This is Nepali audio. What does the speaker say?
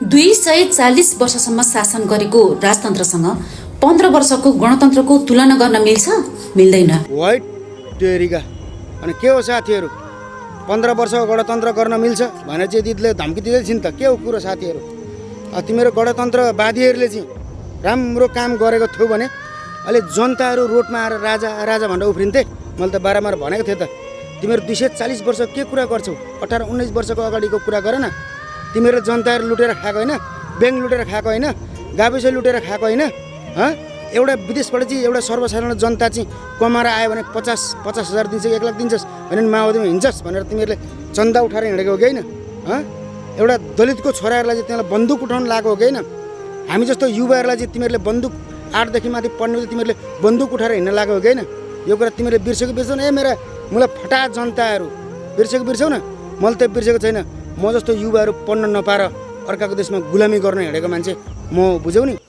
240 वर्षसम्म शासन गरेको राजतन्त्रसँग 15 वर्षको गणतन्त्रको तुलना गर्न मिल्छ? मिल्दैन। वाइट टेरिका अनि के हो साथीहरू, 15 वर्षको गणतन्त्र गर्न मिल्छ भनेर चाहिँ दिदीले धम्की दिँदै छिन् त। के हो कुरो साथीहरू? तिमीहरू गणतन्त्रवादीहरूले चाहिँ राम्रो काम गरेको थियो भने अहिले जनताहरू रोडमा आएर राजा राजा भनेर उफ्रिन्थे। मैले त बारम्बार भनेको थिएँ त, तिमीहरू 240 वर्ष के कुरा गर्छौ? 18-19 वर्षको अगाडिको कुरा गर न। तिमीहरू जनताहरू लुटेर खाएको होइन, ब्याङ्क लुटेर खाएको होइन, गाविस लुटेर खाएको होइन। एउटा विदेशबाट चाहिँ एउटा सर्वसाधारण जनता चाहिँ कमाएर आयो भने 50,000 दिन्छ, 1 लाख दिन्छस् भने माओवादीमा हिँड्छस् भनेर तिमीहरूले चन्दा उठाएर हिँडेको हो कि होइन? एउटा दलितको छोराहरूलाई चाहिँ तिमीलाई बन्दुक उठाउन लागेको हो कि होइन? हामी जस्तो युवाहरूलाई चाहिँ तिमीहरूले बन्दुक 8 देखि माथि पढ्ने तिमीहरूले बन्दुक उठाएर हिँड्न लागेको हो कि होइन? यो कुरा तिमीहरूले बिर्छौ न? मेरा मलाई फटा जनताहरू बिर्छौ न? मैले त बिर्सेको छैन। म जस्तो युवाहरू पढ्न नपाएर अर्काको देशमा गुलामी गर्न हिँडेको मान्छे म, बुझ्यौ नि?